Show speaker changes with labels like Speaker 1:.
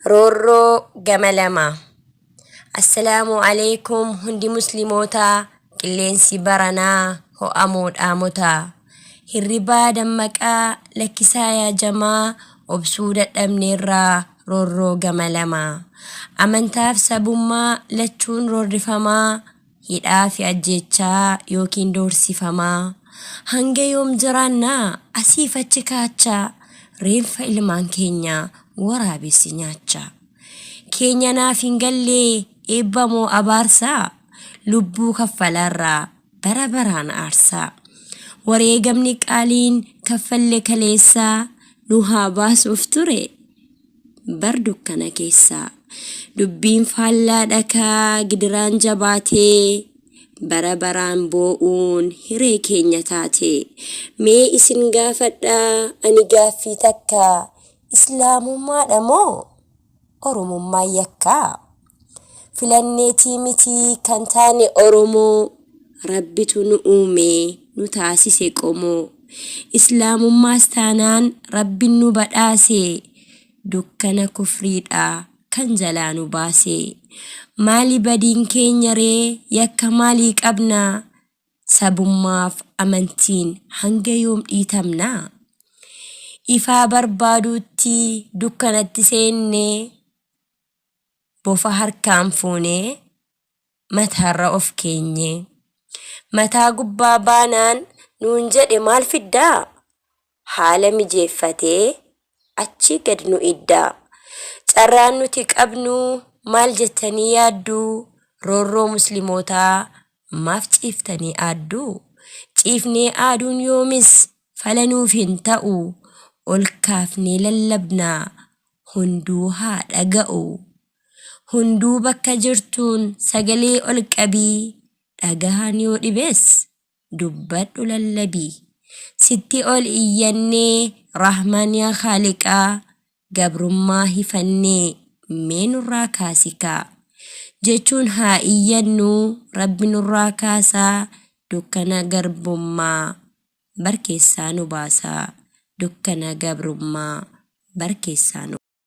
Speaker 1: Roorroo gama lama. Assalaamu alaikum hundi muslimootaa qilleensi baranaa ho'amoo dhaamotaa. Hirribaa dammaqaa lakkisaa yaa jamaa obsuu dadhabneerraa roorroo gama lama. Amantaaf sabummaa lachuun roorrifamaa hidhaa fi ajjeechaa yookiin doorsifamaa. Hanga yoom jiraannaa asiif achi kaachaa reenfa ilmaan keenyaa waraabessi nyaachaa. Keenya naaf hin gallee eebbamoo abaarsaa lubbuu kaffalaarraa bara baraan aarsaa. Wareegamni qaaliin kaffalle kaleessaa nu haa baasuuf ture bar dukkana keessaa. Dubbiin faallaa dhakaa gidiraan jabaatee bara baraan boo'uun hiree keenya taate. Mee isin gaafadhaa ani gaaffii takka islaamummaadha moo oromummaan yakkaa? Filanneetii miti kan taane Oromoo Rabbitu nu uume nu taasise qomoo. Islaamummaas taanaan Rabbin nu badhaase dukkana kufriidha kan jalaa nu baase. Maali badiin keenya ree yakka maalii qabna? Sabummaaf amantiin hanga yoom dhiitamna? Ifaa barbaaduutti dukkanatti seenne bofa harkaan fuunee mataarra of keenye. Mataa gubbaa baanaan nuun jedhe maal fiddaa? Haala mijeeffatee achii gad nu iddaa. Carraan nuti qabnu maal jettanii yaadduu? Roorroo muslimootaa maaf ciiftanii aadduu? Ciifnee aaduun yoomis fala nuuf hin ta'u. Ol kaafnee lallabnaa hunduu haa dhaga'u. Hunduu bakka jirtuun sagalee ol qabii dhagahaan yoo dhibes dubbadhu lallabii. Sitti ol iyyannee Rahmaan yaa Khaaliqaa gabrummaa hifannee mee nurraa kaasikaa. Jechuun haa iyyannuu Rabbi nurraa kaasaa dukkana garbummaa bar keessaa nu baasaa dukkana gabrummaa bar keessaa nu.